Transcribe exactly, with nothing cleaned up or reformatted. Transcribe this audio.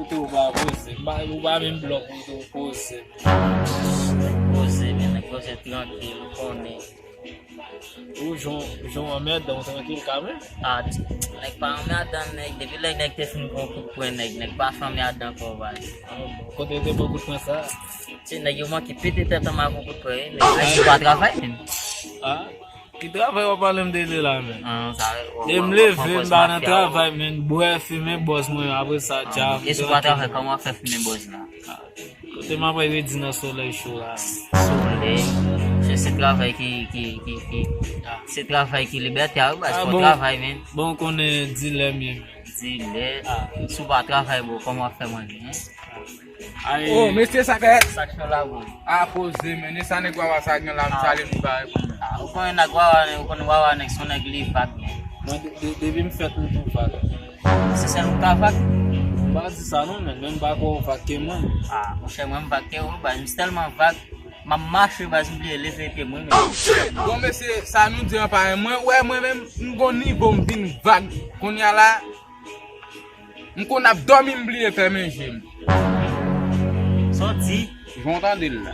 Tou pa poze. M pa, ou pa menm blòk ou tou poze. Poze, men nèg poze trankil, ou konnen. Ou jan, jan w anmèdan, ou trankil kanmenm. Ah, nèg pa anmèdan, nèg. Depi lè nèg te fin pran kout pwen, nèg, nèg pa fè anmèdan ankò, baz. Kote te pran kout pwen sa? Ti nèg yo manke pete tèt anba yon kout pwen, wi, nèg. Ay, ou pa travay, men. Ah? Ki travay w ap pale m de li la, men? Ah, sa, E m leve, m pa nan travay, men. Bwè, fimen, bòs mwen, apre sa, djab. E si w pa travay, kòman w ap fè fimen bòs la? Kote m ap redi nan solèy cho la? Solèy. Se, se travay ki, ki, ki, ki, se travay ki libète a, wi, baz, fò w travay, men. Bon, konnen dilè m ye, men. Dilè. Si w pa travay, bro, kòman w ap fè manje, hein? Ay, Oh, mesye, sa fèt. Sa k fè la, bro? A poze, men. E sa nèg wawa sa gen la, m sale nou pa reponn. Ah, ou konnen nèg wawa, ou konnen wawa nèg son nèg li vag, men. Mwen, de- de- depi m fèt, m tou vag. Se sèl ou ka vag? M pa di sa non, men, men m pa kwè w vag ke mwen. Ah, monchè, mwen m vag ke ou, baz, m tèlman vag, m ap mache, baz, m bliye leve pye mwen, men. Bon, mesye, sa nou di an parèy. Mwen, wè, mwen menm, m gon nivo, m vin vag. Kounye a la, m konn ap dòmi, m bliye fèmen je m. Sa w di? Jan w tande l la.